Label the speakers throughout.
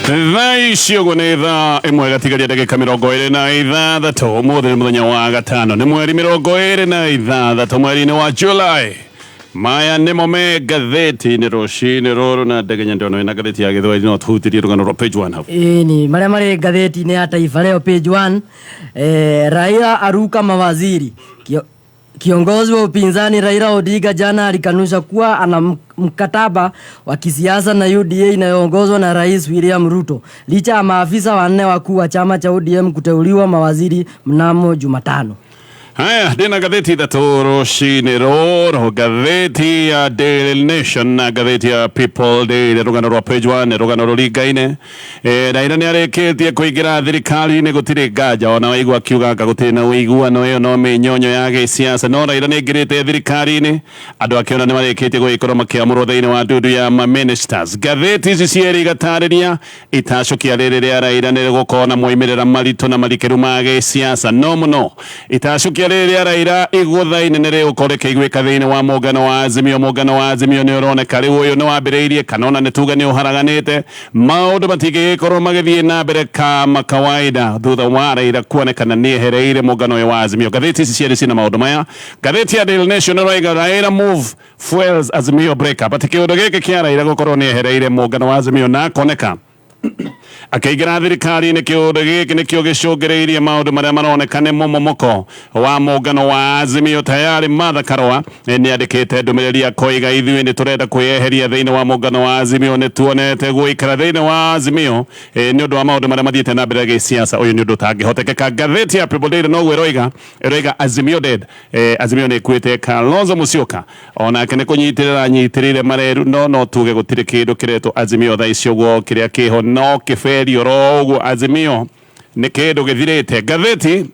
Speaker 1: Thaa ici ũguo nĩ thaa 1 gatigaria ndagĩka 26. Ũmũthĩ nĩ mũthenya wa gatano, nĩ mweri 26 mweri-inĩ wa July. Maya nĩmo me ngathĩti-inĩ rũcinĩ rũrũ na ndegenya ndĩona wĩna ngathĩti ya Gĩthwaĩri, no tũhutĩrie rũgano rwa page 1 hau.
Speaker 2: Ĩni marĩa marĩ ngathĩti-inĩ ya Taifa Leo page 1, Raila aruka mawaziri. Kiongozi wa upinzani Raila Odinga jana alikanusha kuwa ana mkataba wa kisiasa na UDA inayoongozwa na Rais William Ruto, licha ya maafisa wanne wakuu wa chama cha ODM kuteuliwa mawaziri mnamo Jumatano.
Speaker 1: Haya, ndĩna ngathĩti ithatũ rũcinĩ rũrũ, ngathĩti ya Daily Nation na ngathĩti ya People Daily. Rũgano rwa page 1 rũgano rũringaine. Raila nĩ arĩkĩtie kũingĩra thirikari-inĩ, gũtirĩ nganja ona waigua akiuga anga gũtirĩ na ũiguano, ĩyo no mĩnyonyo ya gĩsiasa, no Raila nĩ aingĩrĩte thirikari-inĩ, andũ akĩona nĩ marĩkĩtie gũgĩkorwo makĩamũrwo thĩinĩ wa ndundu ya ma ministers. Ngathĩti ici cierĩ igatarĩria itacũkia rĩrĩ rĩa Raila nĩ rĩgũkorwo na moimĩrĩra maritũ na marikĩru ma gĩsiasa, no mũno itacũkia rĩrĩ rĩa Raila igũtha inene rĩgũkorwo rĩkĩiguĩka thĩinĩ wa mũngano wa Azimio. Mũngano wa Azimio nĩ ũroneka rĩu ũyũ nĩ wambĩrĩirie kana ona nĩ tuge nĩ ũharaganĩte, maũndũ matingĩgĩkorwo magĩthiĩ na mbere kama kawaida thutha wa Raila kuonekana nĩ ehereire mũngano ũyũ wa Azimio. Ngathĩti ici cierĩ cina maũndũ maya. Ngathĩti ya Daily Nation ĩroiga Raila move fuels Azimio breakup, atĩ kĩũndũ gĩkĩ kĩa Raila gũkorwo nĩ ehereire mũngano wa Azimio na akoneka akĩingĩra thirikari-inĩ, kĩũndũ gĩkĩ nĩkĩo gĩcũngĩrĩirie maũndũ marĩa maroneka nĩ mũmomoko wa mũngano wa Azimio. Tayari Martha Karua nĩ andĩkĩte ndũmĩrĩri akoiga ithuĩ nĩ tũrenda kwĩyeheria thĩinĩ wa mũngano wa Azimio, nĩ tuonete gũikara thĩinĩ wa Azimio nĩ ũndũ wa maũndũ marĩa mathiĩte na mbere gĩsiasa, ũyũ nĩ ũndũ ũtangĩhotekeka. Ngathĩti ya People Daily noguo ĩroiga, ĩroiga Azimio dead, Azimio nĩ ĩkuĩte. Kalonzo Musyoka onake nĩ kũnyitĩrĩra anyitĩrĩire mareru, no tuge gũtirĩ kĩndũ kĩretwo Azimio thaa ici, ũguo kĩrĩa kĩho no kĩberi oro ũguo, Azimio nĩ kĩndũ gĩthirĩte. Ngathĩti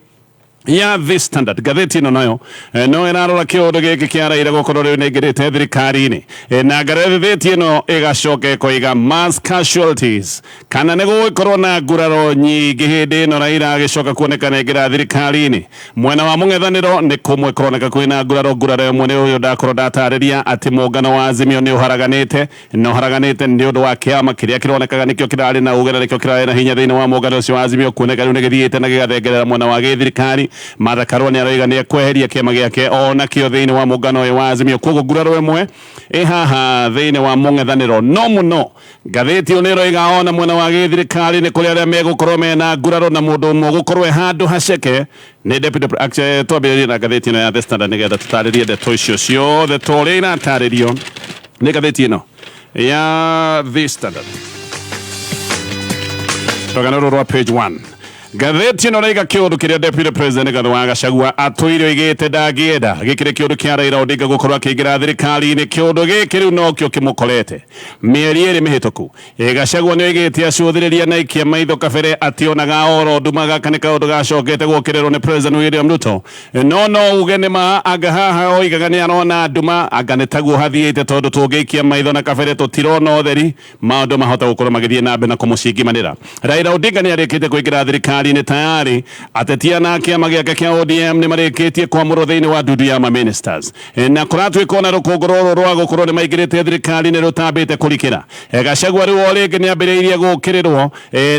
Speaker 1: ya The Standard, ngathĩti ĩno nayo no ĩrarora kĩũndũ gĩkĩ kĩa Raila gũkorwo rĩu nĩaingĩrĩte thirikari-inĩ, na ngathĩti ĩno ĩgacoka ĩkoiga mass casualties, kana nĩ gũgũkorwo na nguraro nyingĩ hĩndĩ ĩno Raila agĩcoka kuonekana aingĩra thirikari-inĩ. Mwena wa mũng'ethanĩro nĩ kũmwe kũroneka kwĩna nguraro. Nguraro ĩmwe nĩ ũyũ ndakorwo ndatarĩria atĩ mũngano wa Azimio nĩ ũharaganĩte, na ũharaganĩte nĩ ũndũ wa kĩama kĩrĩa kĩronekaga nĩkĩo kĩrarĩ na uge na nĩkĩo kĩrarĩ na hinya thĩinĩ wa mũngano ũcio wa Azimio kuoneka rĩu nĩ gĩthiĩte na gĩgathengerera mwena wa gĩthirikari. Martha Karua nĩ aroiga nĩ ekweheria kĩama gĩake o nakĩo thĩinĩ wa mũngano ũyũ wa Azimio, koguo nguraro ĩmwe ĩ haha thĩinĩ wa mũng'ethanĩro. No mũno ngathĩti ĩyo nĩ ĩroiga ona mwena wa gĩthirikari nĩ kũrĩ arĩa megũkorwo mena nguraro, na mũndũ ũmwe ũgũkorwo e handũ haceke nĩ deputy. Actually, twambĩrĩrie na ngathĩti ĩno ya The Standard nĩgetha tũtarĩrie ndeto icio ciothe ta ũrĩa iratarĩrio nĩ ngathĩti ĩno ya The Standard. Rũgano rũrũ rwa page 1, ngathĩti ĩno raiga kĩũndũ kĩrĩa deputy president Rigathi wa Gachagua atũire oigĩte ndangĩenda gĩkĩrĩ kĩũndũ kĩa Raila Odinga gũkorwo akĩingĩra thirikari-inĩ. Kĩũndũ gĩkĩ rĩu nokĩo kĩmũkorete. Mĩeri 2 mĩhĩtũku, Gachagua nĩ oigĩte acũthĩrĩria na ikia maitho kabere ationaga oro nduma. Gaka nĩ kaũndũ gacokete gũkĩrĩrwo nĩ President William Ruto, no uge nĩ ma anga haha oigaga nĩ arona nduma, anga nĩ taguo hathiĩte, tondũ tũngĩikia maitho na kabere tũtirona ũtheri, maũndũ mahota gũkorwo magĩthiĩ na mbere na kũmũcingimanĩra. Raila Odinga nĩ arĩkĩtie kũingĩra thirikari-inĩ tayari, atetia na kĩama gĩake kĩa ODM nĩ marĩkĩtie kwamũrwo thĩinĩ wa ndundu ya ma ministers, na kũratuĩka ona rũkũngũ rũrũ rwa gũkorwo nĩ maingĩrĩte thirikari-inĩ rũtambĩte kũrikĩra. Gachagua rĩu o rĩngĩ nĩ ambĩrĩirie gũkĩrĩrwo,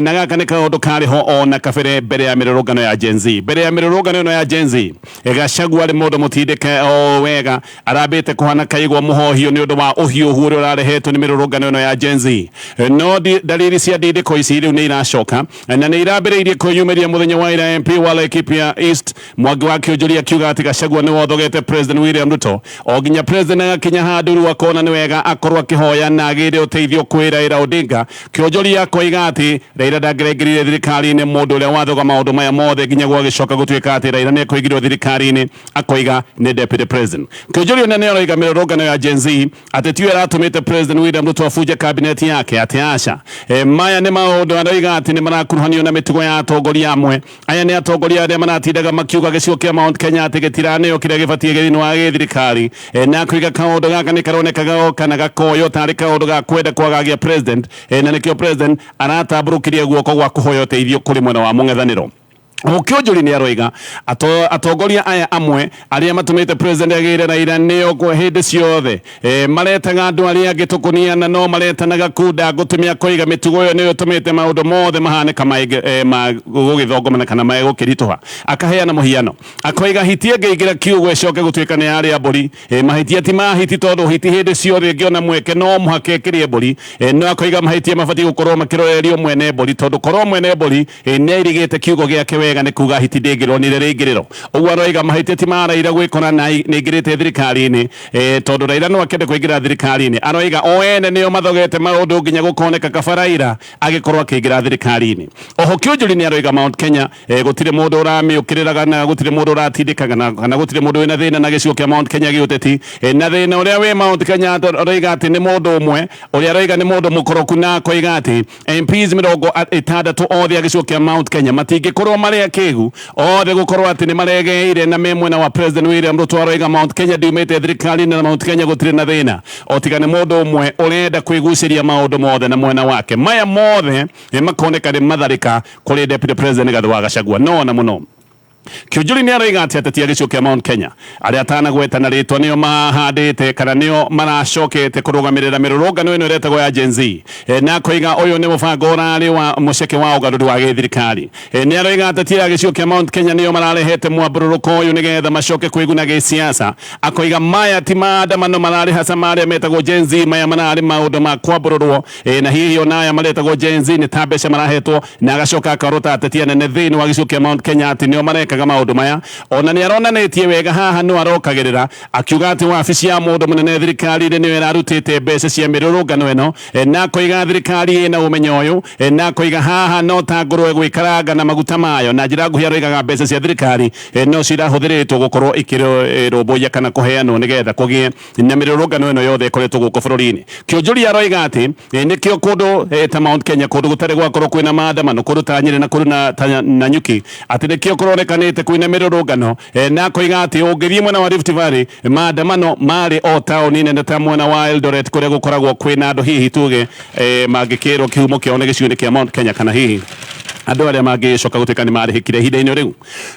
Speaker 1: na gaka nĩ kaũndũ karĩ ho ona kabere mbere ya mĩrũrũngano ya Gen Z. Mbere ya mĩrũrũngano ĩno ya Gen Z, Gachagua arĩ mũndũ mũtindĩke o wega, arambĩte kũhana kaigwa mũhohio nĩ ũndũ wa ũhiũhu ũrĩa ũrarehetwo nĩ mĩrũrũngano ĩno ya Gen Z. No dalili cia ndindĩko ici rĩu nĩ iracoka na nĩ irambĩrĩirie kwĩyumĩria. Mũthenya wa ira, MP wa Laikipia East Mwangi wa Kĩũnjũria akiuga atĩ Gachagua nĩ wothogete President William Ruto o nginya President agakinya handũ rĩu akona nĩ wega akorwo akĩhoya na agĩre ũteithio kwĩ Raila Odinga. Kĩonjoria akoiga atĩ Raila ndangĩraingĩrire thirikari-inĩ mũndũ ũrĩa wathoga maũndũ maya mothe nginya gwagĩcoka gũtuĩka atĩ Raila nĩ ekũingĩrio thirikari-inĩ, akoiga nĩ deputy president. Kĩonjoria nĩ aroiga mĩrũrũngano ya Gen Z atĩ tiyo ĩratũmĩte President William Ruto abunje cabinet yake, atĩ aca. Maya nĩ maũndũ aroiga atĩ nĩ marakuruhanio na mĩtugo ya atongoria amwe. Aya nĩ atongoria arĩa maratindaga makiuga gĩcigo kĩa Mount Kenya atĩ gĩtiraneo kĩrĩa gĩbatiĩ thĩinĩ wa gĩthirikari, na akoiga kaũndũ gaka nĩ karonekaga o kana gakoywo tarĩ kaũndũ ga kwenda kwagagia president, na nĩkĩo president aratambũrũkirie guoko gwa kũhoya ũteithio kũrĩ mwena wa mũng'ethanĩro. Mũkĩũnjũri nĩ aroiga atongoria aya amwe arĩa matũmĩte president agĩre Raila nĩo kwa hĩndĩ ciothe maretaga andũ arĩa angĩ tũkũnia na no maretanaga kunda ngũtumia koiga mĩtugo ĩyo nĩyo ĩtũmĩte maũndũ mothe mahanĩka ma gũgĩthongomana kana megũkĩritũha. Akaheana mũhiano akoiga hiti ĩngĩingĩra kiugũ ĩcoke gũtuĩka nĩ yarĩa mbũri, mahĩtia ti ma hiti tondũ hiti hĩndĩ ciothe ĩngĩona mweke no mũhaka ĩkĩrĩe mbũri, no akoiga mahĩtia mabatiĩ gũkorwo makĩrorerio mwene mbũri tondũ korwo mwene mbũri nĩ airigĩte kiugo gĩake wega nĩ kuga hiti ndĩngĩronire rĩingĩrĩro. Ũguo aroiga mahĩtia ti ma Raila gwĩkora na nĩaingĩrĩte thirikari-inĩ, tondũ Raila no akĩende kũingĩra thirikari-inĩ. Aroiga o ene nĩo mathogete maũndũ nginya gũkoneka kaba Raila agĩkorwo akĩingĩra thirikari-inĩ. Oho Kĩũnjũri nĩ aroiga Mount Kenya gũtirĩ mũndũ ũramĩũkĩrĩra kana gũtirĩ mũndũ ũratindĩka kana gũtirĩ mũndũ wĩna thĩna na gĩcigo kĩa Mount Kenya gĩũteti, na thĩna ũrĩa wĩ Mount Kenya aroiga atĩ nĩ mũndũ ũmwe ũrĩa aroiga nĩ mũndũ mũkoroku na akoiga atĩ MPs 60 othe a gĩcigo kĩa Mount Kenya matingĩkorwo marĩ akĩgu othe gũkorwo atĩ nĩ maregeire na me mwena wa President William Ruto. Aroiga Mount Kenya ndiumĩte thirikari-inĩ na Mount Kenya gũtirĩ na thĩna o tiga nĩ mũndũ ũmwe ũrenda kwĩgucĩria maũndũ mothe na mwena wake. Maya mothe makoneka nĩ matharĩka kũrĩ Deputy President Rigathi wa Gachagua no ona mũno Kĩũnjũri nĩ aroiga atĩ ateti a gĩcigo kĩa Mount Kenya arĩa atanagweta na rĩtwa nĩo mahandĩte kana nĩo maracokete kũrũgamĩrĩra mĩrũrũngano ĩno ĩretagwo ya Gen Z, na akoiga ũyũ nĩ mũbango ũrarĩ wa mũceke wa ũgarũri wa gĩthirikari. Nĩ aroiga ateti a gĩcigo kĩa Mount Kenya nĩo mararehete mwambũrũrũko ũyũ nĩgetha macoke kwĩguna gĩsiasa. Akoiga maya ti maandamano mararĩ haca ma arĩa metagwo Gen Z, maya mararĩ maũndũ ma kwambũrũrwo, na hihi ona aya maretagwo Gen Z nĩ ta mbeca marahetwo. Na agacoka akarota ateti anene thĩinĩ wa gĩcigo kĩa Mount Kenya atĩ nĩo marekaga maũndũ maya. Ona nĩ aronanĩtie wega haha nũ arokagĩrĩra akiuga atĩ wabici ya mũndũ mũnene thirikari-inĩ nĩyo ĩrarutĩte mbeca cia mĩrũrũngano ĩno, na akoiga thirikari ĩna ũmenyo ũyũ, na akoiga haha no ta ngũrwe gwĩkaranga na maguta mayo. Na njĩra nguhĩ aroigaga mbeca cia thirikari no cirahũthĩrĩtwo gũkorwo ikĩrũmbũiya kana kũheanwo nĩgetha kũgĩe na mĩrũrũngano ĩno yothe ĩkoretwo gũkũ bũrũri-inĩ. Kĩũnjũria aroiga atĩ nĩkĩo kũndũ ta Mount Kenya kũndũ gũtarĩ gwakorwo kwĩna maandamano kũndũ ta Nyĩrĩ na kũndũ ta Nanyuki atĩ nĩkĩo kũronekanĩte kwĩna mĩrũrũngano, na akoiga atĩ ũngĩthiĩ mwena wa Rift Valley maandamano marĩ o taũni nene ta mwena wa Eldoret kũrĩa gũkoragwo kwĩna andũ hihi tuge mangĩkĩrwo kĩhumo kĩao nĩ gĩcigo-inĩ kĩa Mount Kenya kana hihi andũ arĩa mangĩcoka gũtuĩka nĩ marĩhĩkire ihinda-inĩ rĩu.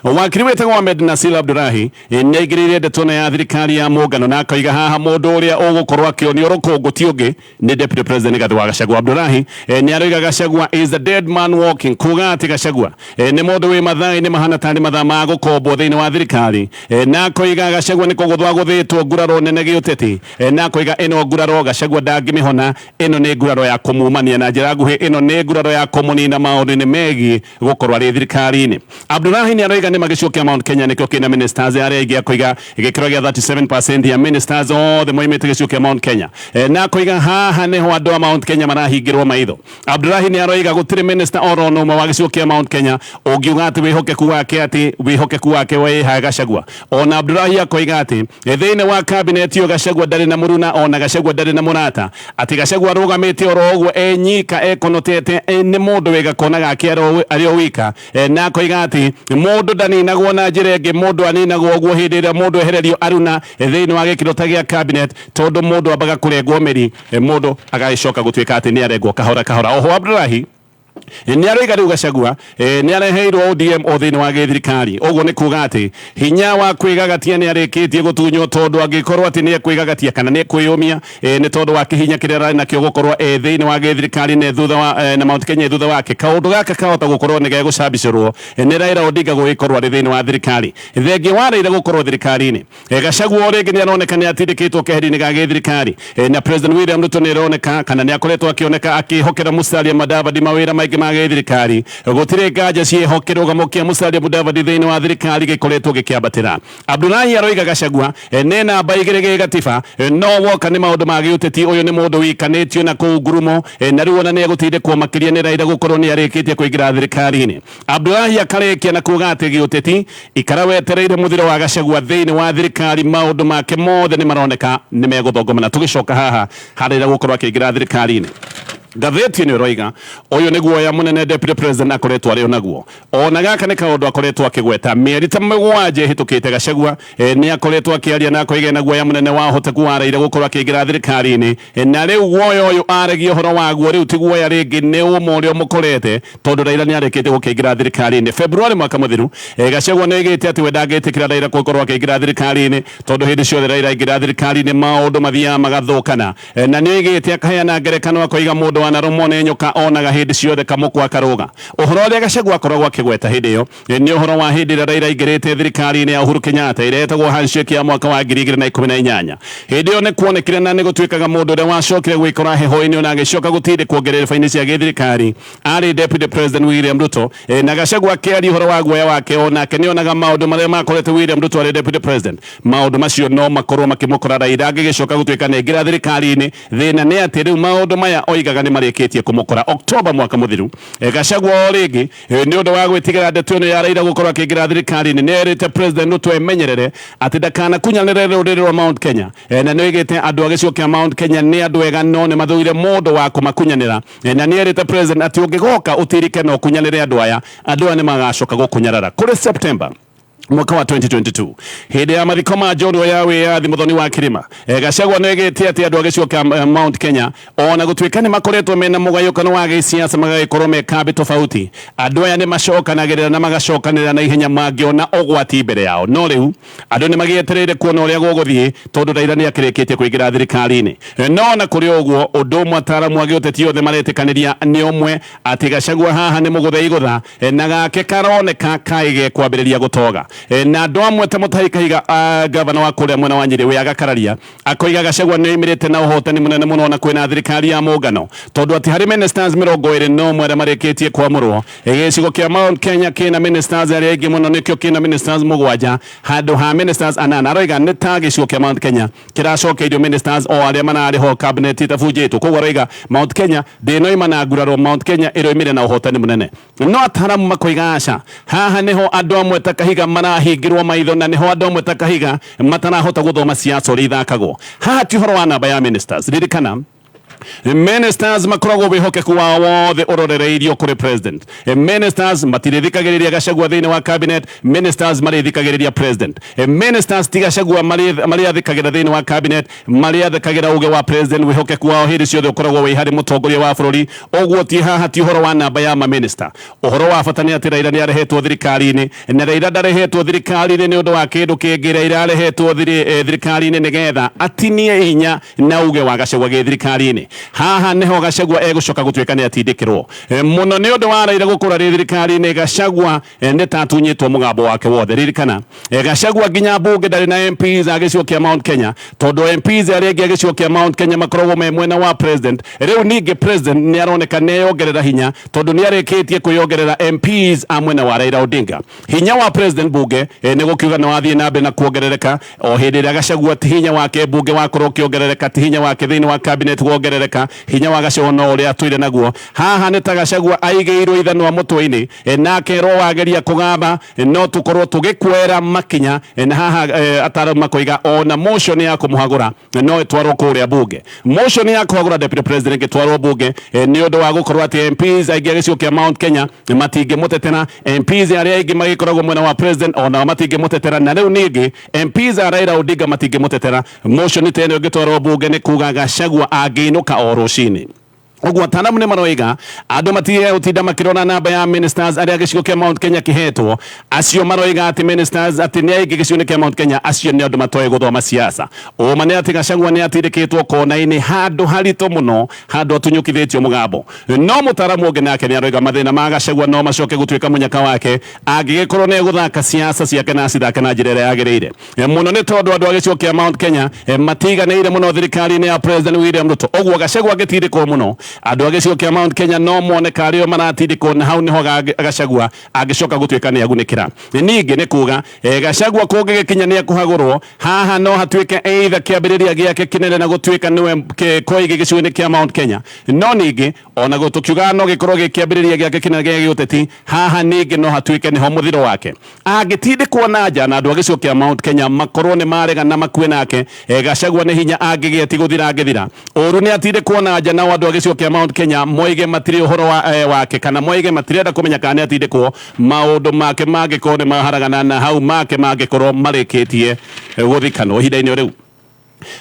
Speaker 1: Wakiri wĩtagwo Ahmed Nasir Abdulahi nĩ aingĩrĩire ndeto ĩno ya thirikari ya mũngano na akoiga haha mũndũ ũrĩa ũgũkorwo akĩonio rũkũngũ ti ũngĩ nĩ Deputy President Rigathi wa Gachagua. Abdulahi nĩ aroiga Gachagua is a dead man walking, kuga atĩ Gachagua nĩ mũndũ wĩ mathaa-inĩ mahana tarĩ mathaa ma gũkombwo thĩinĩ wa thirikari, na akoiga Gachagua nĩ kũgũthwo agũthĩtwo nguraro nene gĩũteti, na akoiga ĩno nguraro Gachagua ndangĩmĩhona, ĩno nĩ nguraro ya kũmumania na njĩra nguhĩ, ĩno nĩ nguraro ya kũmũnina maũndũ-inĩ megiĩ gũkorwo arĩ thirikari-inĩ. Abdulahi nĩ aroiga nĩ magĩcigo kĩa Mount Kenya nĩkĩo kĩna ministers arĩa aingĩ, akoiga gĩkĩro gĩa 37% ya ministers othe moimĩte gĩcigo kĩa Mount Kenya, na akoiga haha nĩho andũ a Mount Kenya marahingĩrwo maitho. Abdulahi nĩ aroiga gũtirĩ minister oro na ũmwe wa gĩcigo kĩa Mount Kenya ũngiuga atĩ wĩhokeku wake atĩ wĩhokeku wake wĩ Gachagua. Ona Abdulahi akoiga atĩ thĩinĩ wa cabinet ĩyo Gachagua ndarĩ na mũruna, ona Gachagua ndarĩ na mũrata, atĩ Gachagua arũgamĩte oro ũguo enyika ekonotete, nĩ mũndũ wĩ gakona gake arĩ o wika, na akoiga atĩ mũndũ ndaninagwo na njĩra ĩngĩ, mũndũ aninagwo ũguo hĩndĩ ĩrĩa mũndũ ehererio aruna thĩinĩ wa gĩkĩro ta gĩa cabinet, tondũ mũndũ ambaga kũrengwo mĩri, mũndũ agagĩcoka gũtuĩka atĩ nĩ arengwo kahora kahora. Oho Abdulahi nĩ aroiga rĩu Gachagua nĩ areheirwo ODM o thĩinĩ wa gĩthirikari, ũguo nĩ kuga atĩ hinya wa kwĩgagatia nĩ arĩkĩtie gũtunywo, tondũ angĩkorwo atĩ nĩ ekwĩgagatia kana nĩ ekwĩyũmia, nĩ tondũ wa kĩhinya kĩrĩa ararĩ nakĩo gũkorwo e thĩinĩ wa gĩthirikari na thutha wa na Mount Kenya thutha wake, kaũndũ gaka kahota gũkorwo nĩ gegũcambicũrwo nĩ Raila Odinga gũgĩkorwo arĩ thĩinĩ wa thirikari. Thengia wa Raila gũkorwo thirikari-inĩ, Gachagua o rĩngĩ nĩ aroneka nĩ atindĩkĩtwo keheri-inĩ ga gĩthirikari, na President William Ruto nĩ aroneka kana nĩ akoretwo akĩoneka akĩhokera Musalia Mudavadi mawĩra maingĩ ma gĩthirikari. Gũtirĩ nganja ciĩho kĩrũgamo kĩa Musalia Mudavadi thĩinĩ wa thirikari gĩkoretwo gĩkĩambatĩra. Abdulahi aroiga Gachagua nĩ namba igĩrĩ gĩgatiba, no woka nĩ maũndũ ma gĩũteti ũyũ nĩ mũndũ wikanĩtio na kũu ngurumo, na rĩu ona nĩ egũtindĩkwo makĩria nĩ Raila gũkorwo nĩ arĩkĩtie kũingĩra thirikari-inĩ. Abdulahi akarĩkia na kuga atĩ gĩũteti ikara wetereire mũthiro wa Gachagua thĩinĩ wa thirikari, maũndũ make mothe nĩ maroneka nĩ megũthongomana. Tũgĩcoka haha harĩa gũkorwo akĩingĩra thirikari-inĩ. Ngathĩti ĩno ĩroiga ũyũ nĩ guoya mũnene Deputy President akoretwo arĩ naguo. Ona gaka nĩ kaũndũ akoretwo akĩgweta mĩeri ta 7 ĩhĩtũkĩte. Gachagua nĩ akoretwo akĩaria na akoiga na guoya mũnene wa ũhoteku wa Raila gũkorwo akĩingĩra thirikari-inĩ, na rĩu guoya ũyũ aragia ũhoro waguo rĩu ti guoya rĩngĩ, nĩ ũma ũrĩa ũmũkorete, tondũ Raila nĩ arĩkĩtie gũkĩingĩra thirikari-inĩ February mwaka mũthiru. Gachagua nĩ oigĩte atĩ we ndangĩtĩkĩra Raila gũkorwo akĩingĩra thirikari-inĩ, tondũ hĩndĩ ciothe Raila aingĩra thirikari-inĩ maũndũ mathiaga magathũkana. Na nĩ oigĩte akaheana ngerekano akoiga mũndũ wanarũmwo nĩ nyoka onaga hĩndĩ ciothe kamũkwa karũga. Ũhoro ũrĩa Gachagua akoragwo akĩgweta hĩndĩ ĩyo nĩ ũhoro wa hĩndĩ ĩrĩa Raila aingĩrĩte thirikari-inĩ ya Uhuru Kenyatta ĩrĩa ĩtagwo handshake ya mwaka wa 2018. Hĩndĩ ĩyo nĩ kuonekire na nĩ gũtuĩkaga mũndũ ũrĩa wacokire gwĩkora heho-inĩ ona agĩcoka gũtindĩkwo ngerereba-inĩ cia gĩthirikari arĩ Deputy President William Ruto. Na Gachagua akĩaria ũhoro wa guoya wake, onake nĩ onaga maũndũ marĩa makorete William Ruto arĩ Deputy President, maũndũ macio no makorwo makĩmũkora Raila angĩgĩcoka gũtuĩka nĩ aingĩra thirikari-inĩ. Thĩna nĩ atĩ rĩu maũndũ maya oigaga nĩ marĩkĩtie kũmũkora. Oktoba mwaka mũthiru, Gachagua o rĩngĩ nĩ ũndũ wa gwĩtigĩra ndeto ĩno ya Raila gũkorwo akĩingĩra thirikari-inĩ, nĩ erĩte President Ruto emenyerere atĩ ndakanakunyanĩre rũrĩrĩ rwa Mount Kenya. Na nĩ oigĩte andũ a gĩcigo kĩa Mount Kenya nĩ andũ ega no nĩ mathũire mũndũ wa kũmakunyanĩra. Na nĩ erĩte President atĩ ũngĩgoka ũtirike na ũkunyanĩre andũ aya, andũ aya nĩ magacoka gũkũnyarara. Kũrĩ September mwaka wa 2022, hĩndĩ ya mathiko ma njorua ya wĩyathi Mũthoni wa Kĩrĩma, Gachagua nĩ oigĩte atĩ andũ a gĩcigo kĩa Mount Kenya, ona gũtuĩka nĩ makoretwo mena mũgayũkano wa gĩsiasa, magagĩkorwo me kambĩ tofauti, andũ aya nĩ macokanagĩrĩra na magacokanĩrĩra na ihenya mangĩona ũgwati mbere yao. No rĩu andũ nĩ magĩetereire kuona ũrĩa gũgũthiĩ, tondũ Raila nĩ akĩrĩkĩtie kũingĩra thirikari-inĩ. No ona kũrĩ ũguo, ũndũ ũmwe ataaramu a gĩũteti othe maretĩkanĩria nĩ ũmwe, atĩ Gachagua haha nĩ mũgũthe igũtha, na gake karoneka kaĩ gekwambĩrĩria gũtoga. Na andũ amwe ta Mutahi Kahiga, gavana wa kũrĩa mwena wa Nyĩrĩ, we agakararia akoiga Gachagua nĩ oimĩrĩte na ũhotani mũnene mũno ona kwĩna thirikari ya mũngano, tondũ atĩ harĩ ministers 21 arĩa marĩkĩtie kwamũrwo, gĩcigo kĩa Mount Kenya kĩna ministers arĩa aingĩ mũno, nĩkĩo kĩna ministers 7 handũ ha ministers 8. Aroiga nĩ ta gĩcigo kĩa Mount Kenya kĩracokeirio ministers o arĩa mararĩ ho cabinet ĩtabunjĩtwo. Koguo aroiga Mount Kenya ndĩnoima na nguraro, Mount Kenya ĩroimire na ũhotani mũnene. No ataramu makoiga aca, haha nĩho andũ amwe ta Kahiga marahingĩrwo maitho, na nĩho andũ amwe ta Kahiga matarahota gũthoma siasa ũrĩa ithakagwo. Haha ti ũhoro wa namba ya ministers. Ririkana, ministers makoragwo wĩhokeku wao wothe ũrorereirio kũrĩ president. Ministers matirĩthikagĩrĩria Gachagua thĩinĩ wa cabinet, ministers marĩthikagĩrĩria president. Ministers ti Gachagua marĩathĩkagĩra thĩinĩ wa cabinet, marĩathĩkagĩra uge wa president. Wĩhokeku wao hĩndĩ ciothe ũkoragwo wĩ harĩ mũtongoria wa bũrũri. Ũguo ti haha ti ũhoro wa namba ya maminista. Ũhoro wa bata nĩ atĩ Raila nĩ arehetwo thirikari-inĩ, na Raila ndarehetwo thirikari-inĩ nĩ ũndũ wa kĩndũ kĩngĩ. Raila arehetwo thirikari-inĩ nĩgetha atinie hinya na uge wa Gachagua gĩ thirikari-inĩ. Haha nĩho Gachagua egũcoka gũtuĩka nĩ atindĩkĩrwo mũno nĩ ũndũ wa Raila gũkũra rĩ thirikari-inĩ. Gachagua nĩ ta atunyĩtwo mũgambo wake wothe. Ririkana, Gachagua nginya mbunge ndarĩ na MPs a gĩcigo kĩa Mount Kenya, tondũ MPs arĩa aingĩ a gĩcigo kĩa Mount Kenya makoragwo me mwena wa president. Rĩu ningĩ president nĩ aroneka nĩ eyongerera hinya, tondũ nĩ arĩkĩtie kwĩyongerera MPs a mwena wa Raila Odinga. Hinya wa president bunge nĩ gũkiuga nĩ wathiĩ na mbere na kuongerereka, o hĩndĩ ĩrĩa Gachagua ti hinya wake bunge wakorwo ũkĩongerereka, ti hinya wake thĩinĩ wa cabinet wongerereka. Hinya wa Gachagua no ũrĩa atũire naguo. Haha nĩ ta Gachagua aigĩirwo ithanwa mũtwe-inĩ, na akerwo wageria kũgamba no tũkorwo tũgĩkwera makinya. Na haha ataramu makoiga ona motion ya kũmũhagũra no ĩtwarwo kũrĩa bunge. Motion ya kũhagũra deputy president ĩngĩtwarwo bunge, nĩ ũndũ wa gũkorwo atĩ MPs aingĩ a gĩcigo kĩa Mount Kenya matingĩmũtetera, MPs arĩa aingĩ magĩkoragwo mwena wa president onao matingĩmũtetera, na rĩu ningĩ MPs a Raila Odinga matingĩmũtetera, motion ta ĩno ĩngĩtwarwo bunge nĩ kuga Gachagua angĩinũka o rũcinĩ. Ũguo ataramu nĩ maroiga andũ matige gũtinda makĩrora namba ya ministers arĩa gĩcigo kĩa Mount Kenya kĩhetwo. Acio maroiga atĩ ministers atĩ nĩ aingĩ gĩcigo-inĩ kĩa Mount Kenya, acio nĩ andũ matoĩ gũthoma siasa. Ũma nĩ atĩ Gachagua nĩ atindĩkĩtwo kona-inĩ handũ haritũ mũno, handũ atunyũkithĩtio mũgambo. No mũtaramu ũngĩ nake nĩ aroiga mathĩna ma Gachagua no macoke gũtuĩka mũnyaka wake angĩgĩkorwo nĩ egũthaka siasa ciake na acithake na njĩra ĩrĩa yagĩrĩire mũno, nĩ tondũ andũ a gĩcigo kĩa Mount Kenya matiganĩire mũno thirikari-inĩ ya President William Ruto. Ũguo Gachagua angĩtindĩkwo mũno, andũ a gĩcigo kĩa Mount Kenya no mone karĩo maratindĩkwo, na hau nĩho Gachagua angĩcoka gũtuĩka nĩ agunĩkĩra. Ningĩ nĩ kuga Gachagua kũngĩgĩkinya nĩ ekũhagũrwo, haha no hatuĩke either kĩambĩrĩria gĩake kĩnene na gũtuĩka nĩwe koigi gĩcigo-inĩ kĩa Mount Kenya. No ningĩ ona tũkiugaga no gĩkorwo gĩ kĩambĩrĩria gĩake kĩnene gĩa gĩũteti, haha ningĩ no hatuĩke nĩho mũthiro wake angĩtindĩkwo na nja, na andũ a gĩcigo kĩa Mount Kenya makorwo nĩ marega na makue nake. Gachagua nĩ hinya angĩgĩa ti gũthira angĩthira. Ũru nĩ atindĩkwo na nja nao andũ a gĩcigo kĩa Mount Kenya moige matirĩ ũhoro wa, wake kana moige matirenda kũmenya kana nĩ atindĩkwo maũndũ make mangĩkorwo nĩ maharagana na hau make mangĩkorwo marĩkĩtie gũthikanwo ihinda-inĩ rĩu.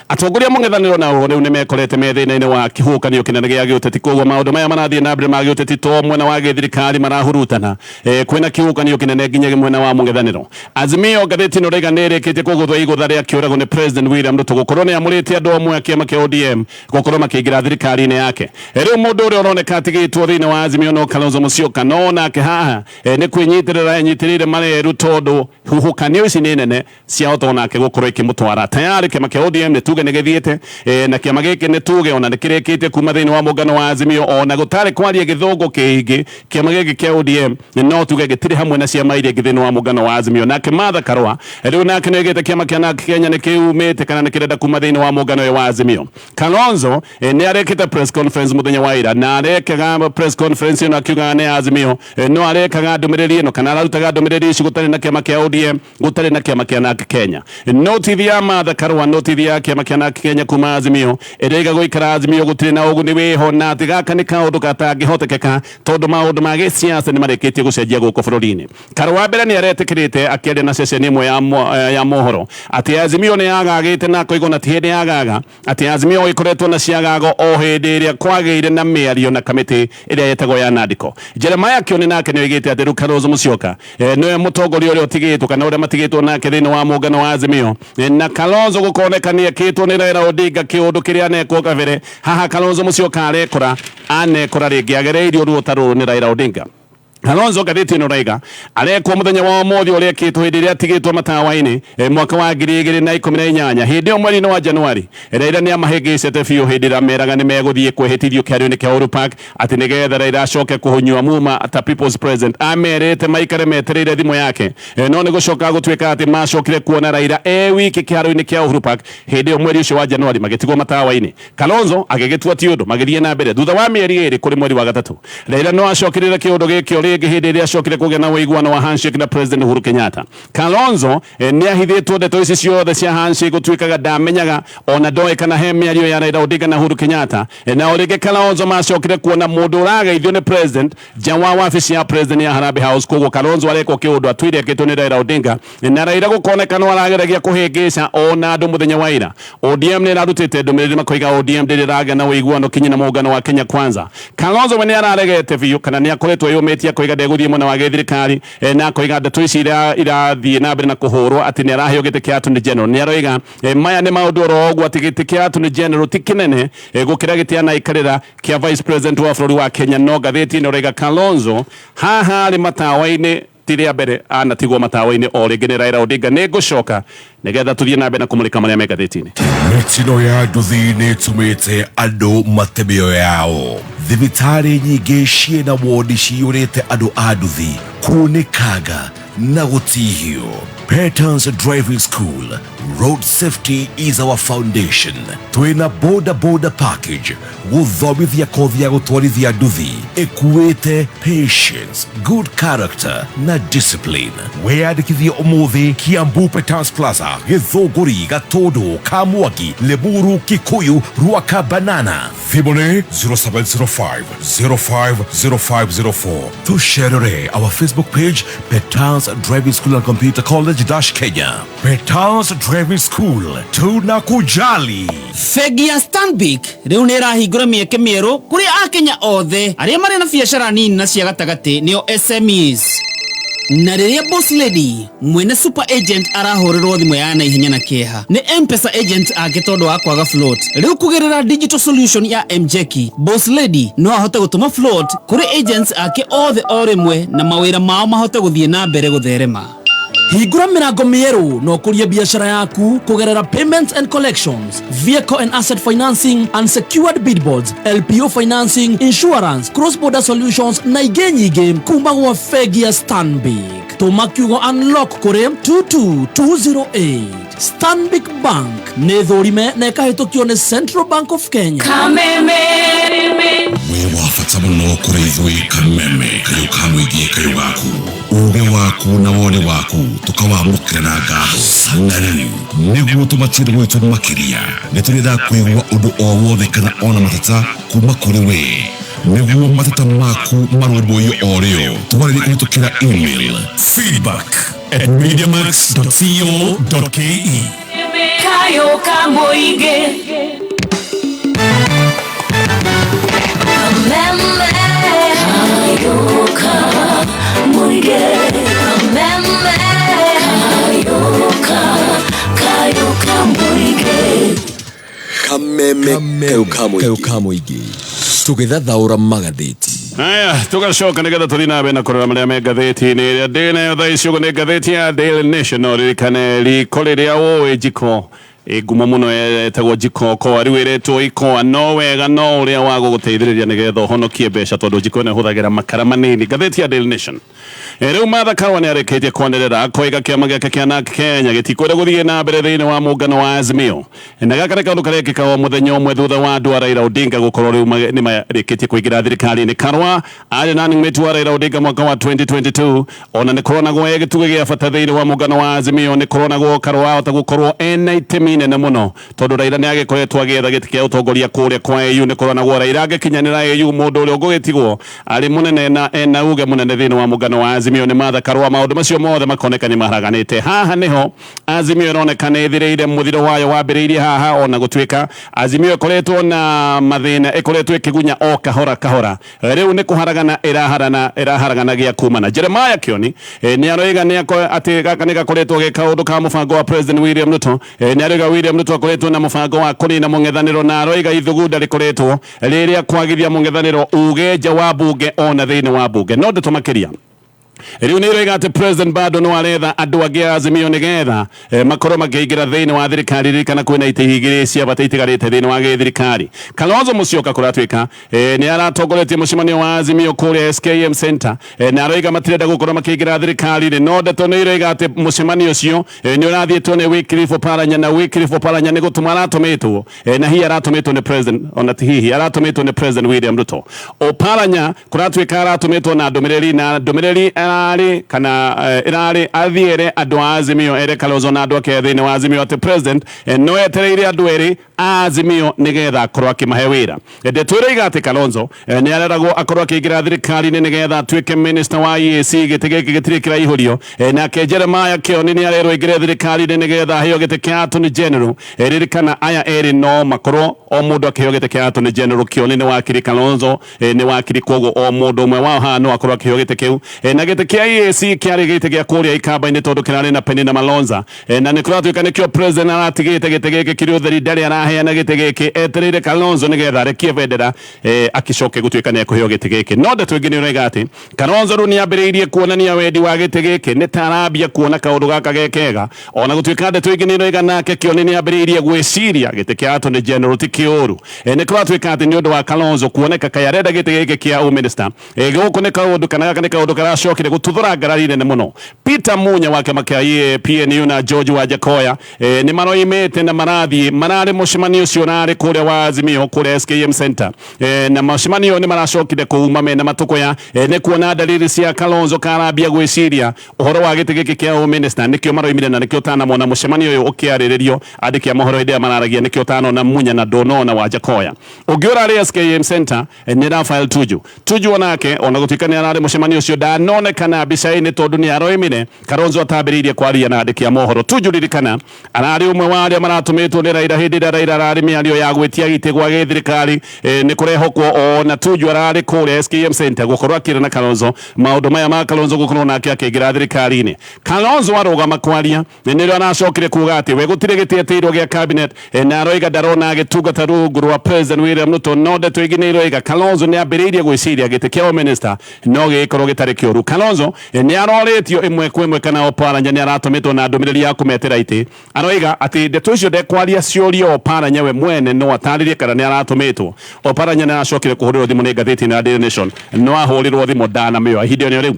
Speaker 1: Atongoria mũng'ethanĩro nao rĩu nĩ mekorete me thĩna-inĩ wa kĩhuhũkanio kĩnene gĩa gĩũteti, koguo maũndũ maya marathiĩ na mbere ma gĩũteti to mwena wa gĩthirikari marahurutana, kwĩna kĩhuhũkanio kĩnene nginya mwena wa mũng'ethanĩro. Azimio ngathĩti ĩno raiga nĩ ĩrĩkĩtie kũgũthwo igũtha rĩa kĩũrago nĩ President William Ruto gũkorwo nĩ amũrĩte andũ amwe a kĩama kĩa ODM gũkorwo makĩingĩra thirikari-inĩ yake. Rĩu mũndũ ũrĩa ũroneka atigĩtwo thĩinĩ wa Azimio no Kalonzo Musyoka, no nake haha nĩ kwĩnyitĩrĩra enyitĩrĩire mareru tondũ huhũkanio ici nĩ nene ciahota onake gũkorwo ikĩmũtwara. Tayari kĩama kĩa ODM nĩ tuge nĩ gĩthiĩte, na kĩama gĩkĩ nĩ tuge ona nĩ kĩrĩkĩtie kuma thĩinĩ wa mũngano wa Azimio, ona gũtarĩ kwaria gĩthũngũ kĩingĩ, kĩama gĩkĩ kĩa ODM no tuge gĩtirĩ hamwe na ciama iria ingĩ thĩinĩ wa mũngano wa Azimio. Nake Martha Karua rĩu nake nĩ oigĩte kĩama kĩa NARC Kenya nĩ kĩumĩte kana nĩ kĩrenda kuma thĩinĩ wa mũngano ũyũ wa Azimio. Kalonzo nĩ arekĩte press conference mũthenya wa ira, na arekaga press conference ĩno akiugaga nĩ Azimio, no arekaga ndũmĩrĩri ĩno kana ararutaga ndũmĩrĩri ici gũtarĩ na kĩama kĩa ODM, gũtarĩ na kĩama kĩa NARC Kenya. Notithi ya Martha Karua, notithi ya kĩama kĩa NARC Kenya kuma Azimio ĩraiga gũikara Azimio gũtirĩ na ũguni wĩho, na atĩ gaka nĩ kaũndũ gatangĩhotekeka tondũ maũndũ ma gĩsiasa nĩ marĩkĩtie gũcenjia gũkũ bũrũri-inĩ. Karua mbere nĩ aretĩkĩrĩte akĩaria na ceceni ĩmwe ya mohoro atĩ Azimio nĩ yagagĩte na akoiga ona ti hĩndĩ yagaga, atĩ Azimio ĩkoretwo na ciagago o hĩndĩ ĩrĩa kwagĩire na mĩario na kamĩtĩ ĩrĩa yetagwo ya Nandiko. Jeremiah Kioni nake nĩ oigĩte atĩ rĩu Kalonzo Musyoka nĩwe mũtongoria ũrĩa ũtigĩtwo kana ũrĩa matigĩtwo nake thĩinĩ wa mũngano wa Azimio, na Kalonzo gũkoneka nĩ ekĩtwo nĩ Raila Odinga kĩũndũ kĩrĩa anekwo kabere. Haha Kalonzo Musyoka arekora anekora rĩngĩ agereirio ruo ta rũrũ nĩ Raila Odinga. Kalonzo ngathĩti ĩno raiga arekwo mũthenya wa ũmũthĩ ũrĩa ekĩtwo hĩndĩ ĩrĩa atigĩtwo matawa-inĩ, mwaka wa 2018, hĩndĩ ĩyo mweri-inĩ wa Januari Raila nĩ amahĩngĩcĩte biũ hĩndĩ ĩrĩa meraga nĩ megũthiĩ kwĩhĩtithio kĩharoinĩ kĩa Uhuru Park atĩ nĩgetha Raila acoke kũnyua muma ta People's President. Amerĩte maikare metereire thimũ yake, no nĩ gũcoka gũtuĩka atĩ macokire kuona Raila e wiki kĩharoinĩ kĩa Uhuru Park hĩndĩ ĩyo mweri ũcio wa Januari magĩtigwo matawa-inĩ. Kalonzo agĩgĩtua ti ũndũ, magĩthiĩ na mbere. Thutha wa mĩeri 2 kũrĩ mweri wa gatatũ, Raila no acokerire kĩũndũ gĩkĩ o rĩngĩ hĩndĩ ĩrĩa acokire kũgĩa na ũiguano wa handshake na President Uhuru Kenyatta. Kalonzo nĩ ahithĩtwo ndeto ici ciothe cia handshake, gũtuĩkaga ndamenyaga ona ndoĩ kana he mĩario ya Raila Odinga na Uhuru Kenyatta. Na o rĩngĩ Kalonzo macokire kuona mũndũ ũrageithio nĩ President nja wa wabici ya President ya Harambee House. Koguo Kalonzo arekwo kĩũndũ atwire ekĩtwo nĩ Raila Odinga, na Raila gũkoneka no arageragia kũhĩngĩca ona andũ mũthenya wa ira. ODM nĩ ĩrarutĩte ndũmĩrĩri makoiga ODM ndĩrĩ ĩragĩa na ũiguano kinyi na mũngano wa Kenya Kwanza. Kalonzo we nĩ araregete biũ kana nĩ akoretwo eyũmĩtie akoiga ndegũthiĩ mwena wa gĩthirikari, na akoiga ndeto ici irathiĩ na mbere na kũhũrwo atĩ nĩ araheo gĩtĩ kĩa Attorney General. Nĩ aroiga maya nĩ maũndũ oro ũguo atĩ gĩtĩ kĩa Attorney General ti kĩnene gũkĩra gĩtĩ anaikarĩra kĩa Vice President wa bũrũri wa Kenya. No ngathĩti ĩno ĩroiga Kalonzo haha arĩ matawa-inĩ ti rĩa mbere anatigwo matawa-inĩ o rĩngĩ nĩ Raila Odinga. Nĩ ngũcoka nĩgetha tũthiĩ na mbere na kũmũrĩka marĩa me ngathĩti-inĩ.
Speaker 3: Mĩtino ya nduthi nĩ ĩtũmĩte andũ mate mĩoyo yao. Thibitarĩ nyingĩ ciĩna wodi ciyũrĩte andũ a nduthi kunĩkanga na gũtihio. Peters Driving School, road safety is our foundation. Twĩna boda boda package gũthomithia kothi ya gũtwarithia nduthi ĩkuĩte patience, good character na discipline. Wĩyandĩkithie ũmũthĩ Kiambu Peters Plaza, Gĩthũngũri, Gatũndũ, Kamwangi, Limuru, Kikuyu, Ruaka, Banana. Thimũ nĩ 0705 050504. Tũcerere our Facebook page Peters Driving School and Computer College dash Kenya. Peters Driving School, tunakujali.
Speaker 4: Bengi ya Stanbic rĩu nĩ ĩrahingũra mĩeke mĩerũ kũrĩ akenya othe arĩa marĩ na biacara nini na cia gatagatĩ, nĩo SMEs. Na rĩrĩa boss lady mwene super agent arahũrĩrwo thimũ ya naihenya na kĩeha nĩ M-Pesa agent ake tondũ wa kwaga float, rĩu kũgerera digital solution ya Mjeki, boss lady no ahote gũtũma float kũrĩ agents ake othe o rĩmwe na mawĩra mao mahote gũthiĩ na mbere gũtherema.
Speaker 5: Hingũra mĩrango mĩerũ na ũkũrie biacara yaku kũgerera payments and collections, vehicle and asset financing, unsecured billboards, LPO financing, insurance, cross border solutions na ingĩ nyingĩ kuma gwa bengi ya Stanbic. Tũma kiugo unlock kũrĩ 22208. Stanbic Bank nĩ thũrime na ĩkahĩtũkio nĩ Central Bank of Kenya.
Speaker 3: Wĩ wa bata mũno kũrĩ ithuĩ Kameme, kayũ ka mũingĩ, kayũ gaku, uge waku na woni waku tũkawamũkĩra na ngatho. Na rĩu nĩguo tũmatire gwitũ makĩria, nĩ tũrenda kũigua ũndũ o wothe kana ona mateta kuma kũrĩ we, nĩguo mateta maku marũmbũiyo o rĩo. Twarĩrie kũhĩtũkĩra email feedback@mediamax.co.ke.
Speaker 6: Kayo ka mũingĩ. Kameme. Kayo ka mũingĩ. Kameme. Kayo ka, kayo ka mũingĩ.
Speaker 7: Kameme kayo ka mũingĩ, tũgĩthathaũra magathĩti.
Speaker 1: Aya, tugacoka nĩgetha tũthiĩ na mbere na kũrora marĩa me ngathĩti-inĩ ĩrĩa ndĩ nayo thaa ici. Ũguo nĩ ngathĩti ya Daily Nation. No ririkane riko rĩrĩa ũĩ njiko ĩ ngumo mũno ĩtagwo Jiko Okoa, rĩu ĩretwo Ikoa. No wega no ũrĩa wa gũgũteithĩrĩria nĩgetha ũhonokie mbeca, tondũ njiko ĩno ĩhũthagĩra makara manini. Ngathĩti ya Daily Nation. Rĩu Martha Karua nĩ arĩkĩtie kwanĩrĩra akoiga kĩama gĩake kĩa NARC Kenya gĩtikwenda gũthiĩ na mbere thĩinĩ wa mũngano wa Azimio, na gaka nĩ kaũndũ karekĩka o mũthenya ũmwe thutha wa andũ a Raila Odinga gũkorwo rĩu nĩ marĩkĩtie kũingĩra thirikari-inĩ. Karua arĩ running mate wa Raila Odinga mwaka wa 2022. Ona nĩ kũronagwo e gĩtugĩ gĩa bata thĩinĩ wa mũngano wa Azimio. Nĩ kũronagwo Karua ahota gũkorwo ena itemi inene mũno, tondũ Raila nĩ agĩkoretwo agĩetha gĩtĩ kĩa ũtongoria kũrĩa kwa AU. Nĩ kũronagwo Raila angĩkinyanĩra AU, mũndũ ũrĩa ũgũgĩtigwo arĩ mũnene na ena uge mũnene thĩinĩ wa mũngano wa Azimio nĩ Martha Karua. Maũndũ macio mothe makoneka nĩ maharaganĩte. Haha nĩho Azimio ĩroneka nĩ ĩthirĩire, mũthiro wayo wambĩrĩirie haha. Ona gũtuĩka Azimio ĩkoretwo na mathĩna, ĩkoretwo ĩkĩgunya o kahora kahora, rĩu nĩ kũharagana ĩraharana, ĩraharaganagia kumana. Jeremiah Kioni nĩ aroiga nĩ atĩ gaka nĩ gakoretwo ge kaũndũ ka mũbango wa President William Ruto. Nĩ aroiga William Ruto akoretwo na mũbango wa kũnina mũng'ethanĩro, na aroiga ithugunda rĩkoretwo rĩrĩa kwagithia mũng'ethanĩro uge nja wa bunge ona thĩinĩ wa bunge. No ndeto makĩria rĩu nĩ iroiga atĩ president bado no aretha andũ angĩ a Azimio nĩgetha makorwo makĩingĩra thĩinĩ wa thirikari. Ririkana kwĩna itĩ igĩrĩ cia bata itigarĩte thĩinĩ wa gĩthirikari. Kalonzo Musyoka kũratuĩka nĩ aratongoretie mũcemanio wa Azimio kũrĩa SKM Center, na aroiga matirenda gũkorwo makĩingĩra thirikari-inĩ. No ndeto nĩ iroiga atĩ mũcemanio ũcio nĩ ũrathiĩtwo nĩ Wycliffe Oparanya, na Wycliffe Oparanya nĩ gũtũma aratũmĩtwo, na hihi aratũmĩtwo nĩ president, ona ti hihi, aratũmĩtwo nĩ President William Ruto. Oparanya kũratuĩka aratũmĩtwo na ndũmĩrĩri, na ndũmĩrĩri ĩrarĩ kana ĩrarĩ athiĩ ere andũ a Azimio, ere Kalonzo na andũ ake thĩinĩ wa Azimio atĩ president no etereire andũ erĩ a Azimio nĩgetha akorwo akĩmahe wĩra. Ndeto ĩroiga atĩ Kalonzo nĩ areragwo akorwo akĩingĩra thirikari-inĩ nĩgetha atuĩke minister wa EAC. Gĩtĩ gĩkĩ gĩtirĩ kĩraihũrio. Nake Jeremiah Kioni nĩ arerwo aingĩre thirikari-inĩ nĩgetha aheo gĩtĩ kĩa Attorney General. Ririkana aya erĩ no makorwo o mũndũ akĩheo gĩtĩ kĩa Attorney General. Kioni nĩ wakiri, Kalonzo nĩ wakiri, koguo o mũndũ ũmwe wao haha no akorwo akĩheo gĩtĩ kĩu. Na gĩtĩ kĩa EAC kĩarĩ gĩtĩ gĩa kũrĩa ikamba-inĩ, tondũ kĩrarĩ na Penina Malonza, na nĩ kũratuĩka nĩkĩo president aratigĩte gĩtĩ gĩkĩ kĩrĩ ũtheri, ndarĩ araheana gĩtĩ gĩkĩ, etereire Kalonzo nĩgetha arekie bendera, akĩcoke gũtuĩka nĩ ekũheo gĩtĩ gĩkĩ. No ndeto ĩngĩ nĩ ũraiga atĩ Kalonzo rĩu nĩ ambĩrĩirie kuonania wendi wa gĩtĩ gĩkĩ, nĩ ta arambia kuona kaũndũ gaka ge kega. Ona gũtuĩka ndeto ĩngĩ nĩ ĩroiga nake Kioni nĩ ambĩrĩirie gwĩciria gĩtĩ kĩa Attorney General ti kĩũru. Nĩ kũratuĩka atĩ nĩ ũndũ wa Kalonzo kuoneka kaĩ arenda gĩtĩ gĩkĩ kĩa ũminista, gũkũ nĩ kaũndũ kana gaka nĩ kaũndũ karacokire gũtuthũra ngarari nene mũno. Peter Munya wa kĩama kĩa PNU na George Wajackoyah nĩ maroimĩte na marathiĩ mararĩ mũcemanio ũcio ũrarĩ kũrĩa wa Azimio kũrĩa SKM Center, na mũcemanio nĩ maracokire kũuma mena matũkũya, nĩ kuona dalili cia Kalonzo karambia gwĩciria ũhoro wa gĩtĩ gĩkĩ kĩa ũminista. Nĩkĩo maroimire na nĩkĩo ũtanamona mũcemanio ũyũ ũkĩarĩrĩrio andĩki a mohoro hĩndĩ ĩrĩa mararagia, nĩkĩo ũtanona Munya na ndũnona Wajackoyah. Ũngĩ ũrarĩ SKM Center nĩ Raphael Tuju. Tuju onake ona gũtuĩka nĩ ararĩ mũcemanio ũcio, ndanonekana mbica-inĩ tondũ nĩ aroimire Kalonzo atambĩrĩirie kwaria na andĩki a mohoro. Tuju, ririkana, ararĩ ũmwe wa arĩa maratũmĩtwo nĩ Raila hĩndĩ ĩrĩa Raila ararĩ mĩario ya gwĩtia gĩtĩ gwa gĩthirikari. Nĩ kũrehokwo ona Tuju ararĩ kũrĩa SKM Center gũkorwo akĩra na Kalonzo maũndũ maya ma Kalonzo gũkorwo nake akĩingĩra thirikari-inĩ. Kalonzo arũgama kwaria nĩrĩo aracokire kuga atĩ we gũtirĩ gĩtĩ etĩirwo gĩa cabinet, na aroiga ndarona agĩtungata rungu rwa President William Ruto. No ndeto ingĩ nĩ iroiga Kalonzo nĩ ambĩrĩirie gwĩciria gĩtĩ kĩa minister no gĩgĩkorwo gĩtarĩ kĩũru. Kalonzo nĩ arorĩtio ĩmwe kwa ĩmwe kana Oparanya nĩ aratũmĩtwo na ndũmĩrĩri ya kũmetĩra itĩ. Aroiga atĩ ndeto icio ndekwaria ciũrio Oparanya we mwene no atarĩrie kana nĩ aratũmĩtwo. Oparanya nĩ aracokire kũhũrĩrwo thimũ nĩ ngathĩti ya Daily Nation, no ahũrĩrwo thimũ ndanamĩoya ihinda rĩo rĩu.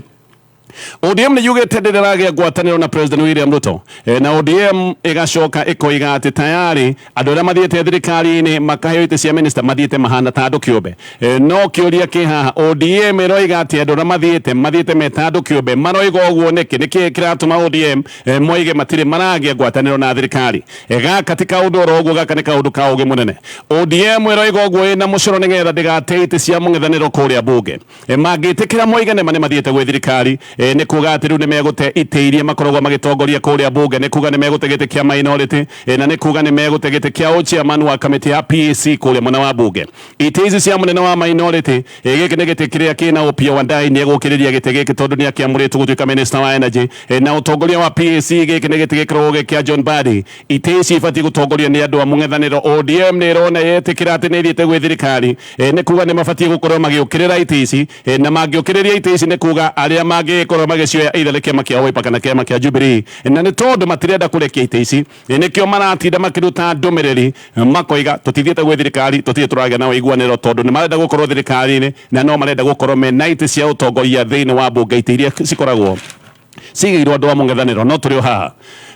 Speaker 1: ODM nĩ yugĩte ndĩragĩa ngwatanĩro na President William Ruto. Na ODM ĩgacoka ĩkoiga atĩ tayari andũ arĩa mathiĩte thirikari-inĩ makaheo itĩ cia minister mathiĩte mahana ta andũ kĩũmbe. No kĩũria kĩ haha, ODM ĩroiga atĩ andũ arĩa mathiĩte me ta andũ kĩũmbe maroiga ũguo nĩkĩ? Nĩkĩ kĩratũma ODM moige matirĩ maragĩa ngwatanĩro na thirikari? Gaka ti kaũndũ oro ũguo, gaka nĩ kaũndũ ka ũgĩ mũnene. ODM ĩroiga ũguo ĩna mũcoro nĩgetha ndĩgate itĩ cia mũng'ethanĩro kũrĩa bunge. Mangĩtĩkĩra moige nĩma nĩ mathiĩte gwĩ thirikari, nĩ kuga atĩ rĩu nĩ megũte itĩ iria makoragwo magĩtongoria kũrĩa bunge, nĩ kuga nĩ megũte gĩtĩ kĩa minority, na nĩ kuga nĩ megũte gĩtĩ kĩa chairman wa kamĩtĩ ya PAC kũrĩa mwena wa bunge. Itĩ ici cia mũnene wa minority, gĩkĩ nĩ gĩtĩ kĩrĩa kĩna Opiyo Wandayi, nĩ egũkĩrĩria gĩtĩ gĩkĩ tondũ nĩ akĩamũrĩtwo gũtuĩka minister wa energy. Na ũtongoria wa PAC gĩkĩ nĩ gĩtĩ gĩkoragwo gĩ kĩa John Mbadi. Itĩ ici ibatiĩ gũtongorio nĩ andũ a mũng'ethanĩro. ODM nĩ ĩrona yetĩkĩra atĩ nĩ ĩthiĩte gwĩ thirikari, nĩ kuga nĩ mabatiĩ gũkorwo magĩũkĩrĩra itĩ ici, na mangĩũkĩrĩria itĩ ici nĩ kuga arĩa mangĩkorwo magĩcioya either nĩ kĩama kĩa Wiper kana kĩama kĩa Jubilee, na nĩ tondũ matirenda kũrekia itĩ ici, nĩkĩo maratinda makĩruta ndũmĩrĩri makoiga tũtithiĩte gwĩ thirikari, tũtirĩ tũragĩa na ũiguanĩro, tondũ nĩ marenda gũkorwo thirikari-inĩ na no marenda gũkorwo mena itĩ cia ũtongoria thĩinĩ wa bunge, itĩ iria cikoragwo cigĩirwo andũ a mũng'ethanĩro. No tũrĩ o haha,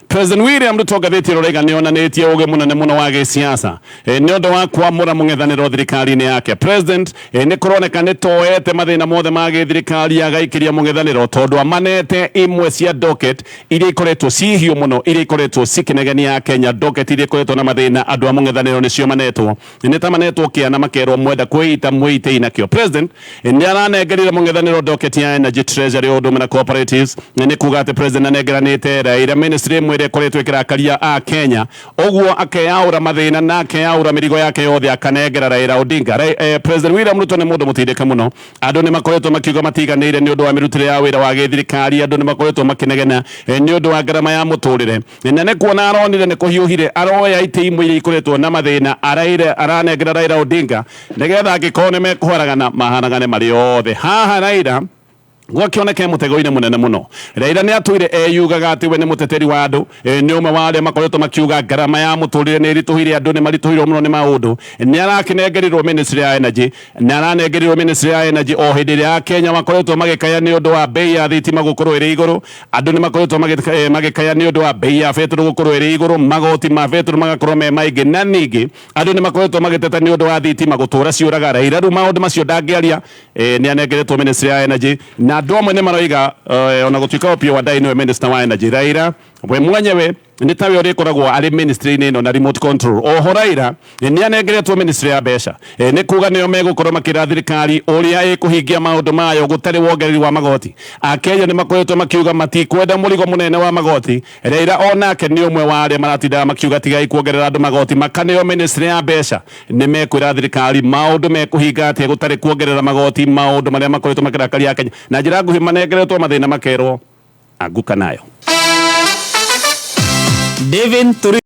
Speaker 1: President William Ruto ngathĩti ĩroraiga nĩ onanĩtie ũgĩ mũnene mũno wa gĩsiasa, nĩ ũndũ wa kwamũra mũng'ethanĩro thirikari-inĩ yake. President, nĩ kũroneka nĩ toete mathĩna mothe ma gĩthirikari agaikĩria mũng'ethanĩro, tondũ amanete imwe cia docket iria ikoretwo ci hiũ mũno, iria ikoretwo cikĩnegenia Kenya, docket iria ikoretwo na mathĩna andũ a mũng'ethanĩro nĩcio manetwo, nĩ ta manetwo kĩana makerwo mwenda kwĩita mwĩitei nakĩo. President nĩ aranengerire mũng'ethanĩro docket ya Energy, Treasury, ũndũ ũmwe na cooperatives. Nĩ kuga atĩ president anengeranĩte Raila ministry ĩmwe ĩrĩa ĩkoretwo ĩkĩrakaria a Kenya, ũguo akeyaũra mathĩna na akeyaũra mĩrigo yake yothe akanengera Raila Odinga. President William Ruto nĩ mũndũ mũtindĩke mũno. Andũ nĩ makoretwo makiuga matiganĩire nĩ ũndũ wa mĩrutĩre ya wĩra wa gĩthirikari, andũ nĩ makoretwo makĩnegena nĩ ũndũ wa ngarama ya mũtũrĩre, na nĩ kuona aronire nĩ kũhiũhire, aroya itĩ imwe iria ikoretwo na mathĩna araire aranengera Raila Odinga nĩgetha angĩkorwo nĩ mekũharagana maharagane marĩ othe. Haha Raila gwakĩoneka mũtego-inĩ mũnene mũno. Raila nĩ atũire eyugaga atĩ we nĩ mũteteri wa andũ, nĩ ũmwe wa arĩa makoretwo makiuga ngarama ya mũtũrĩre nĩ ĩritũhire, andũ nĩ maritũhirwo mũno nĩ maũndũ. Nĩ arakĩnengerirwo ministry ya energy, nĩ aranengerirwo ministry ya energy o hĩndĩ ĩrĩa Akenya makoretwo magĩkaya nĩ ũndũ wa bei ya thitima gũkorwo ĩrĩ igũrũ. Andũ nĩ makoretwo magĩkaya nĩ ũndũ wa bei ya betũrũ gũkorwo ĩrĩ igũrũ, magoti ma betũrũ magakorwo me maingĩ, na ningĩ andũ nĩ makoretwo magĩteta nĩ ũndũ wa thitima gũtũra ciũraga. Raila rĩu maũndũ macio ndangĩaria, nĩ anengeretwo ministry ya energy, na andũ amwe nĩ maroiga, ona gũtuĩka Opiyo Wandayi nĩwe minister wa energy, Raila we mwenyewe nĩ tawe ũrĩkoragwo arĩ ministry-inĩ ĩno na remote control. Oho Raila nĩ anengeretwo ministry ya mbeca, nĩ kuga nĩo megũkorwo makĩra thirikari ũrĩa ĩkũhingia maũndũ mayo gũtarĩ wongereri wa magoti. Akenya nĩ makoretwo makiuga matikwenda mũrigo mũnene wa magoti. Raila onake nĩ ũmwe wa arĩa maratindaga makiuga tigai kuongerera andũ magoti, makaneo ministry ya mbeca nĩ mekwĩra thirikari maũndũ mekũhinga atĩa gũtarĩ kuongerera magoti, maũndũ marĩa makoretwo makĩrakaria Akenya. Na njĩra nguhĩ manengeretwo mathĩna makerwo anguka nayo.
Speaker 4: David Turi.